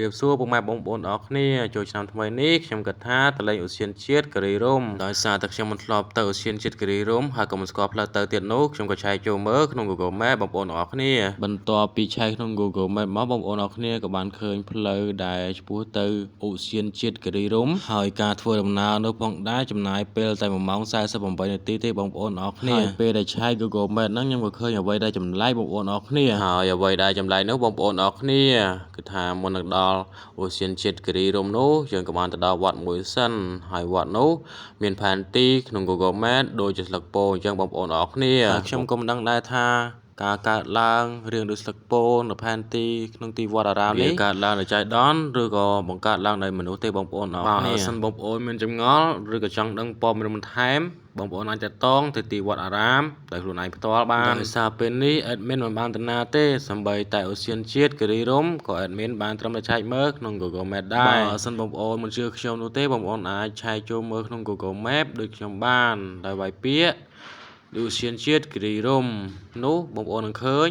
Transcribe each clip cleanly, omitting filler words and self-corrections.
រាបសួរពុកម៉ែបងប្អូនអរគ្នាចូលឆ្នាំថ្មីនេះខ្ញុំគិតថាទៅលេងឧទ្យានជាតិគិរីរម្យដោយសារតែខ្ញុំមិនធ្លាប់ទៅឧទ្យានជាតិគិរីរម្យហើយក៏មិនស្គាល់ផ្លូវទៅទៀតនោះខ្ញុំក៏ឆែកចូលមើលក្នុង Google Map បងប្អូនអរគ្នាបន្ទាប់ពីឆែកក្នុង Google Map មកបងប្អូនអរគ្នាក៏បានឃើញផ្លូវដែលឆ្ពោះទៅឧទ្យានជាតិគិរីរម្យហើយការធ្វើដំណើរនោះផងដែរចំណាយពេលតែ1ម៉ោង48នាទីទេបងប្អូនអរគ្នាហើយពេលដែលឆែក Google Map ហ្នឹងខ្ញុំក៏ឃើញអ្វីដែលចម្លែកបងប្អូនអរគ្នាហើយអ្វីដែលចម្លែកនោះបងប្អូនអរគ្នាគឺថាមុននឹងដល់ឧទ្យានជាតិគិរីរម្យនោះយើងក៏បានទៅដល់វត្តមួយសិនហើយវត្តនោះមានផែនទីក្នុង Google Map ដូចជាស្លឹកពោអញ្ចឹងបងប្អូនអរគ្នាហើយខ្ញុំក៏មិនដឹងដែរថាការកើតឡើងរឿងដូចស្លឹកពោនៅផែនទីក្នុងទីវត្តអារាមនេះកើតឡើងដោយចៃដន្យឬក៏បង្កើតឡើងដោយមនុស្សទេបងប្អូនអរគ្នាបើសិនបងប្អូនមានចម្ងល់ឬក៏ចង់ដឹងព័ត៌មានបន្ថែមបងប្អូនអាចតាក់ទងទៅទីវត្តអារាមដោយខ្លួនឯងផ្ទាល់បានដោយសារពេលនេះ admin មិនបានទៅណាទេសូម្បីតែឧទ្យានជាតិគិរីរម្យក៏ admin បានត្រឹមតែឆែកមើលក្នុង Google Map ដែរបើសិនបងប្អូនមិនជឿខ្ញុំនោះទេបងប្អូនអាចឆែកចូលមើលក្នុង Google Map ដូចខ្ញុំបានដោយវាយពាក្យឧទ្យានជាតិគិរីរម្យនោះបងប្អូននឹងឃើញ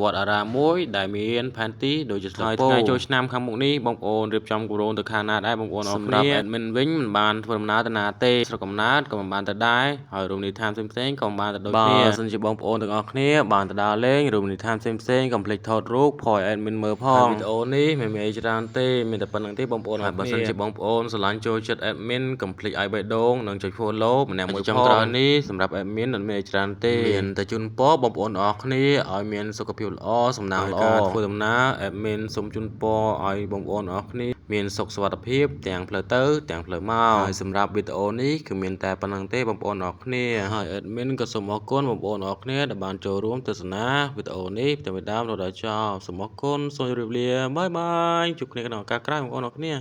វត្តអារាមមួយដែលមានផែនទីដូចជាស្លឹកពោថ្ងៃចូលឆ្នាំខាងមុខនេះបងប្អូនរៀបចំគម្រោងទៅខាងណាដែរបងប្អូនអរគ្នាសម្រាប់ admin វិញមិនបានធ្វើដំណើរទៅណាទេស្រុកកំណើតក៏មិនបានទៅដែរហើយរមណីយដ្ឋានផ្សេងៗក៏មិនបានទៅដូចគ្នាបើសិនជាបងប្អូនទាំងអស់គ្នាបានទៅដើរលេងរមណីយដ្ឋានផ្សេងៗកុំភ្លេចថតរូបផឲ្យ admin មើលផងវីដេអូនេះមិនមានអីច្រើនទេមានតែប៉ុណ្្នឹងទេបងប្អូនហើយបើសិនជាបងប្អូនស្រឡាញ់ចូលចិត្ត admin កុំភ្លេចឲ្យបេះដូងនិងចុច follow ម្នាក់មួយផងចុងក្រោយនេះសម្រាប់ admin មិនមានអីច្រើនទេមានតែជូនពរបងប្អូនអរគ្នាឲ្យមានសុខភាពល្អសំណាងល្អការធ្វើដំណើរ admin សូមជូនពរឲ្យបងប្អូនអរគ្នាមានសុខសុវត្ថិភាពទាំងផ្លូវទៅទាំងផ្លូវមកហើយសម្រាប់វីដេអូនេះគឺមានតែប៉ុណ្្នឹងទេបងប្អូនអរគ្នាហើយ admin ក៏សូមអរគុណបងប្អូនអរគ្នាដែលបានចូលរួមទស្សនាវីដេអូនេះពីដើមរហូតដល់ចប់សូមអរគុណសូមជម្រាបលា bye bye ជួបគ្នាក្នុងឱកាសក្រោយបងប្អូនអរគ្នា។